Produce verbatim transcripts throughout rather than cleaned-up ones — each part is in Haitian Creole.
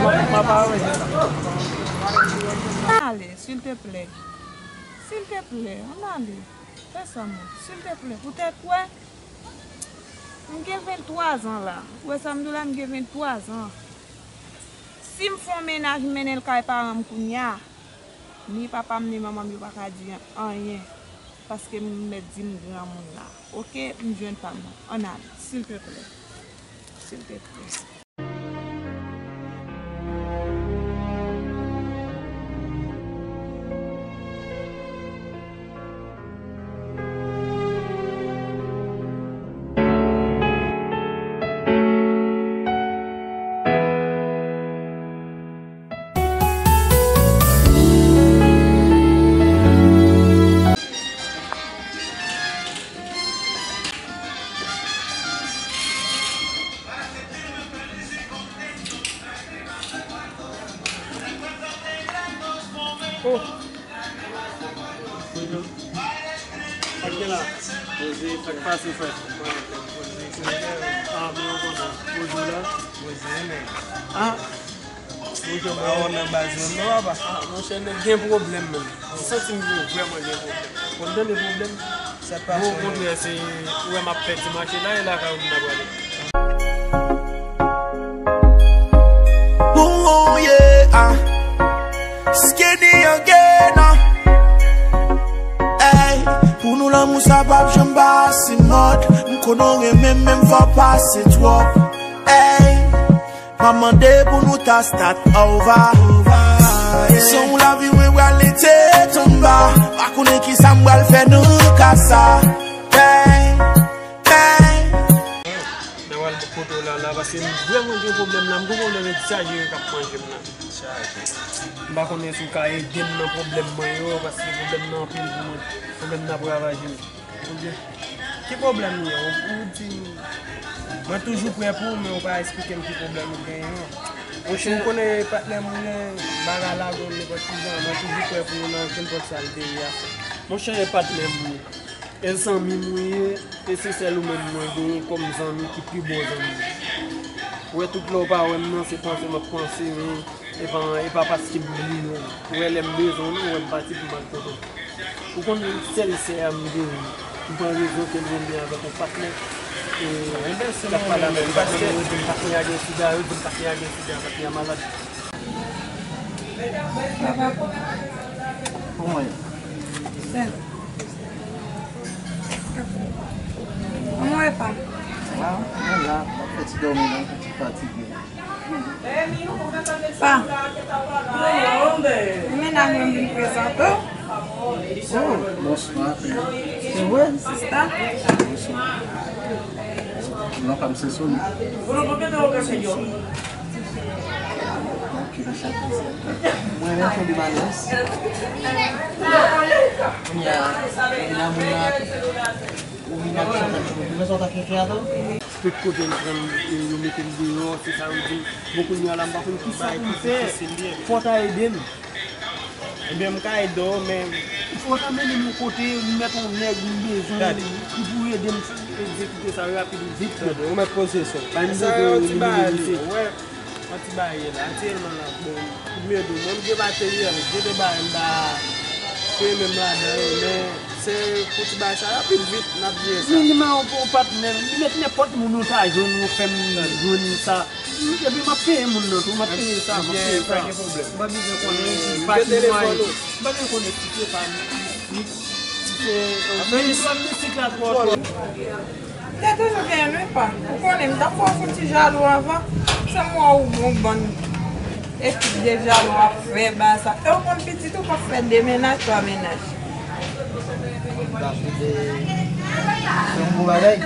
M ap ale. Ale, silteplè. Silteplè, ann ale. Fè sa, mwen. Silteplè, poutèt wè. M gen venntwa zan la. Ou wè sa m di w la, m gen venntwa zan. Si m fè yon mennaj, m mennen l kay paran m kounye a, ni papa m, ni manman m, yo pa ka di anyen. Paske m mèt di m granmoun la. Oke, m jwenn pa m nan. Ann ale, silteplè. Silteplè. Oh. Sa k gen la? Poze, sa k pase, frè? Ah, mwen konnen. Poze la? Poze, men. Ah. Monchè, mwen nan baz mwen non, papa. Ah, monchè, nèg gen pwoblèm, menm. M santi m gen, vrèman gen pwoblèm. Ou konn tande pwoblèm? Sa pa bon, okontrè, se, ou wè m ap fè ti mache la, e lakay ou m ta prale. Ooh, yeah, ah. Skinny again, ah. Ey, pou nou lanmou sa p ap janm pase mòd. M konnen w renmen m, men m fè w pase twòp. Ey, m ap mande pou nou ta start over. San w lavi mwen pral rete anba. Pa konnen kisa m pral fè nan ka sa. Ey, ey. Nan pral kote w la, la, paske m vrèman gen pwoblèm la, m gon pwoblèm egzajere k ap manje m la. M pa konnen si w ka ede m nan pwoblèm mwen yo, paske pwoblèm nan anpil pou mwen. Pwoblèm nan ap ravaje m. Ebyen, ki pwoblèm li ye? Ou, ou di m, mwen toujou prè pou ou, men ou pa eksplike m ki pwoblèm ou genyen an. Monchè, ou konnen patnè m ou ye, bagay la gon nenpòt ki jan, mwen toujou prè pou ou nan kenpòt sa l te ye a. Monchè, e patnè m ou ye, e zanmi m ou ye, e se sèl ou menm mwen genyen kòm zanmi ki pi bon zanmi m. Ou wè tout lè ou pa wè m nan, se panse m ap panse, men e pa, e pa paske m bliye w. Ou wè lè m bezwen w, ou wè m pati pou m al kote w. Ou konn sèl sè a m genyen. M pran rezon ke l renmen avèk yon patnè. E l ap pale avèk patnè, yo di m patnè a gen sida, yo di m patnè a gen sida, patnè a malad. Kòman ye? Bèl. Kòman w ye, pa? Waw, mwen la, m ap fè ti dòmi la, m ti fatige. Pa. E mennaj mwen vin prezante w. Oh, bonswa, frè. Se vre? Sista. Bonswa. Non, pa m se Sony. Ok, mwen menm fè de malyas. Kounye a, kounye a, moun nan, ou vin ak sa, ou vin ak sa, ou vin ak sa. Tout kote m pran l, yo mete l deyò, se sa yo di m. Bon, kounye a la, m pa konn kisa pou m fè. Fò w ta ede m. Ebyen, m ka ede w, men fò w ta mennen m yon kote, m mèt yon nèg, m bezwen li pou ede m egzekite sa rapid, vit. Tande, ou mèt poze sou. Sa yo ti bagay li, wè. Yon ti bagay la, aktyèlman la, bon, pou m ede w, mwen m gen materyèl, gen de bagay m pa fè menm ladan yo, men se pou ti bagay sa rapid vit, n ap jere sa. Minimòm pou patnè, li mèt nenpòt moun ou ta jwenn, ou fè m jwenn sa. Epi m ap peye moun nan tou, m ap peye sa, m ap peye sa. Pa gen pwoblèm. M pa bezwen konnen ki patnè mwen ye. M pa bezwen konnen ki se pa m. M te toujou gen lwen pa. Ou konnen, m t ap fè w sou ti jalou anvan. Se m wè ou gon bann ekip de jalou ap fè ba sa. E ou konn pitit ou p ap fè de mennaj, twa mennaj. Sa se de, se yon bon bagay.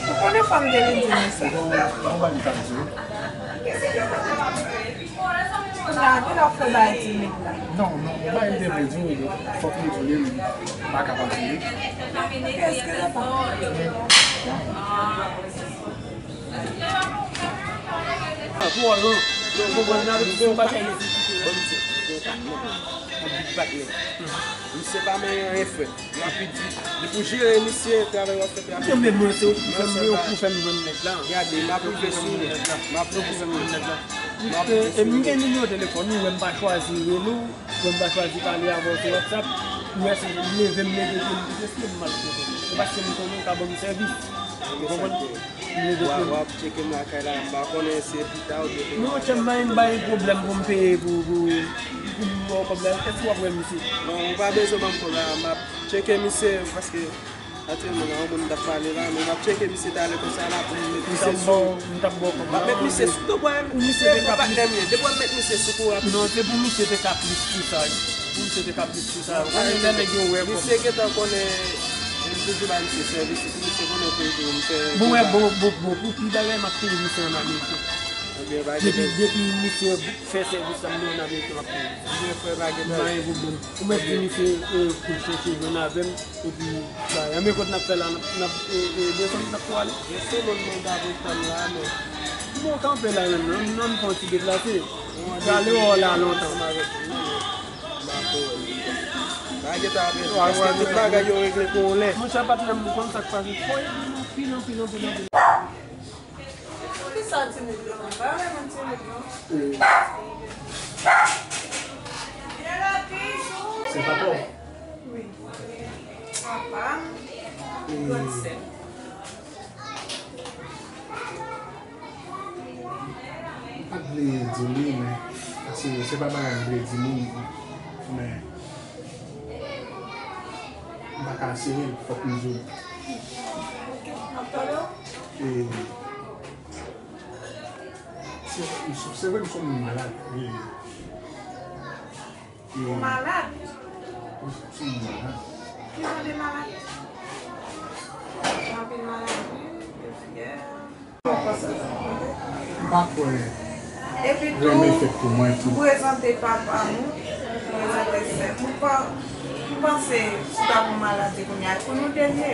Ou konnen fanm te vin di nou sa. Bon, bon, bon, bon, bon. Kounya, kilè w fè bay timid la? Non, non, bay m te vle di w, fòk nou di l, m pa kapab di l. Eskize pa. Twò long. Ou konprann nan, se yon bagay. Big patnè. Misye pa manyen anyen, frè. Rapid vit. Depi w jere misye, travay w ap fè, travay. Yo, men mwen, se ou ki fè m, yo pou fè m jwenn nèg la. Gade, m ap rive sou ou. M ap rive sou ou. M ap rive sou ou. E m gen nimewo telefòn ou, wè m pa chwazi rele w, wè m pa chwazi pale avè w sou WhatsApp. Ou wè se leve m leve pye m, se m mal kote. Se paske m konnen w ka ban m sèvis. Ou konprann? W ap, w ap tcheke m lakay la, m pa konnen si se pita oubyen demen. Non, monchè, m pa gen pwoblèm pou m peye pou, pou, pou m ba w kòb la. Èske w ap wè misye? Non, ou pa bezwen ban m kòb la, m ap tcheke misye, paske aktyèlman, la, yon moun m t ap pale la, men m ap tcheke misye talè konsa la pou m met misye sou. M t ap ba w kòb la. M ap met misye sou tou, bwè. Misye se patnè m ye. Depi w met misye sou kou rapid. Non, se pou misye te ka plis ki sa. Pou misye te ka plis ki sa. Ou konnen lè nèg yo wè kòb. Misye gentan konnen, m toujou ba misye sèvis, epi misye konnen toujou m fè. Bon, wè, bon, bon, bon, pou pi bagay, m ap peye misye ann Ameriken. Depi, depi misye fè sèvis la, m ann Ameriken, m ap peye. Ebyen, frè, pa gen pwoblèm. Ou mèt di misye, e, pou l chèche jwenn avè m, epi, ba, anben, kote n ap fè la, n ap, n ap, e, e, desann, n ap tou ale. Mesye, moun mwen ta pou tann la, men. Bon, kanpe la menm, non, non, n fè yon ti deplase. Prale wè w la lontan. Monchè, patnè m, ou konn sa k pase. Foy anpil, anpil, anpil, anpil. Poukisa timid la? M pa renmen timid non. Se papa w? Wi. Papa m, grann sè m. M pa t vle di w li, men, paske se pa bagay m vle di moun, men m pa ka asire l, fòk m di w. E, se, se vre m se yon moun malad, e, Ou malad? Wi, m malad. Ki jan de malad? Gen anpil maladi, de fyèv. M pa kwè renmen fèt pou mwen tou. Epi tou, m prezante papa m, m prezante sè m. M pa, m panse si w ta pran maladi kounye a, pou nou de l ye.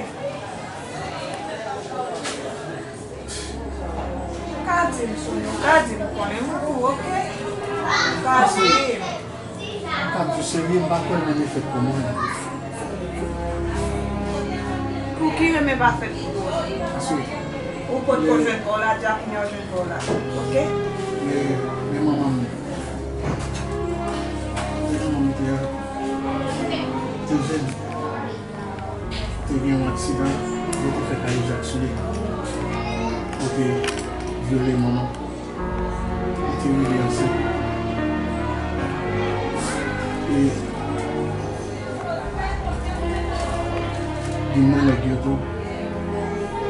Ou ka di m, Soni, ou ka di m, konnen m kou, oke? Ou ka di m. M ap di w serye, m pa kwè renmen fèt pou mwen. Pou ki renmen pa fèt pou ou? Paske ou potko jwenn pa w la, di a kounye a w jwenn pa w la, oke? Men, men manman m, men manman m te, te jèn. Te gen yon aksidan, yo te fè kayijak sou li. Yo te vyole manman. Li te rive ansent. E gen nan nèg yo tou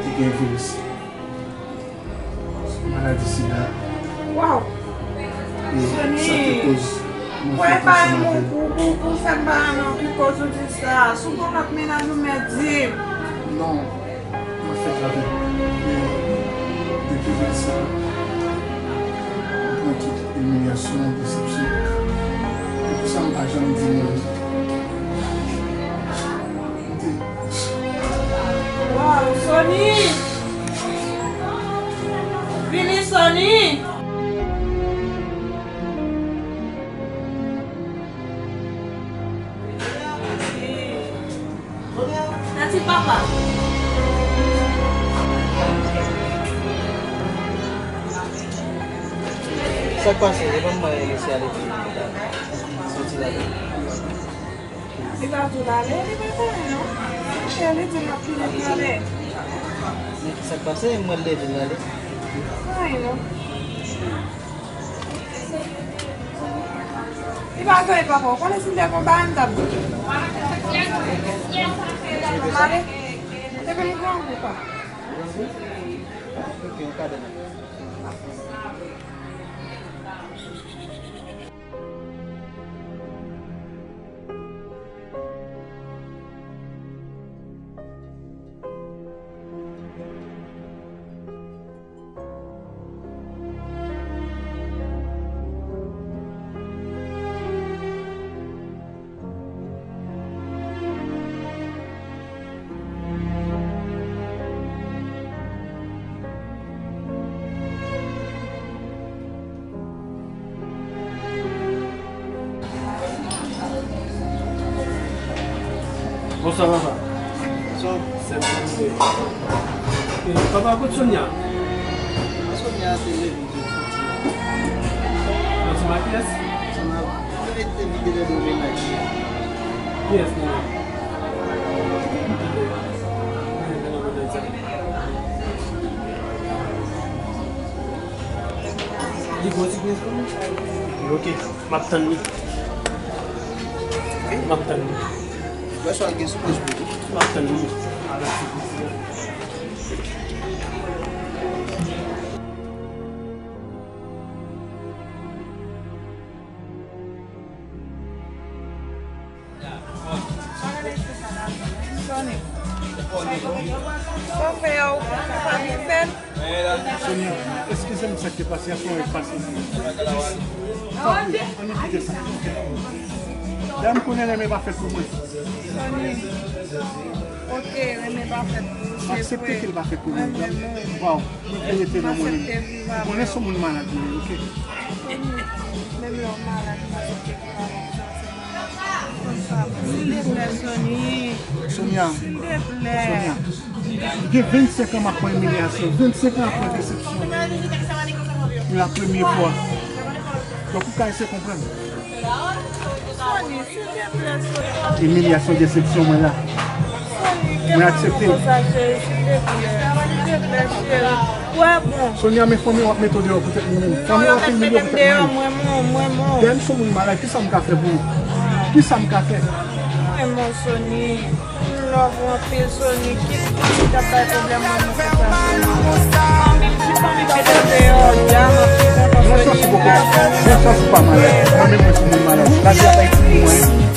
te gen viris. Maladi sida. Waw! E sa te koz mwen fèt ansanm avè l. Ou, ou, ou fè m pa renmen w ki koz ou di sa. Si w gen yon lòt mennaj ou mèt di m. Non, mwen fèt avè l. Men depi lè sa, mwen pran tout imilyasyon, desepsyon. E pou sa m pa janm di moun. Waw, Sony! Vini, Sony! Tati papa! Sa k pase? E pa m mwen lese ale pi. Soti la. Li pa di w l ale, li pa konnen non. Monchè, li di l ap tounen talè. Men sa k pase, m wè l leve l ale. Anyen non. Li pa konnen papa, w konnen si m te konn bagay m t ap di. M ale, epi m grangou kwa. Ok, ou ka demen. Bonswa, papa. Bonswa. Sèl Sonia. E, papa, kot Sonia? Sonia te leve, li soti. Soti nan kiyès? Sonia, li te vide lè de mennaj li. Kiyès, mennaj? Li gon ti pyès pou mwen? Ok, m ap tann li. M ap tann li. Wè sa l gen sipriz pou ou. M ap tann li. Avèk sipriz la. Sony. Sa w fè a, ou pa byen fè l? Sony, eskize m sa k te pase a, sa w pase. Tanpri, ann kite sa. Dam konnen renmen pa fèt pou mwen. Sony. Ok, renmen pa fèt pou ou, se vre. Aksepte ke l pa fèt pou mwen. Mwen menm, wi. Waw, mwen vle rete nan mwen menm. Ou konnen se yon moun malad mwen ye, ok? Sony, menm lè w malad, mwen aksepte ke w pa konn sa. Silteplè, Sony. Sonia. Silteplè. Sonia. Gen vennsenk an m ap pran imilyasyon. Vennsenk an m ap pran desepsyon. Pou la premye fwa. Donk, ou ka eseye konprann. Sony, silteplè, Sony. Imilyasyon, desepsyon mwen la. Sony, mwen aksepte. Konsa, cheri, silteplè. Silteplè, cheri. Wè, bon. Sonia, men fanmi w ap mete w deyò poutèt moun. Fanmi w ap imilye w poutèt moun. Mwen, mwen, mwen, mwen. Dèyè m sou moun malad, kisa m ka fè pou ou? Kisa m ka fè? Mwen, mwen, Sony. M love ou anpil, Sony. Kit moun ki t ap bay pwoblèm nan mwen konsa, Sony. Fanmi, si fanmi mete w deyò, dam, m ap pi kontan, Sony. Bonswa, si w pa malad. Mwen menm, mwen se moun malad. Lavi ap bay ti moun mwen.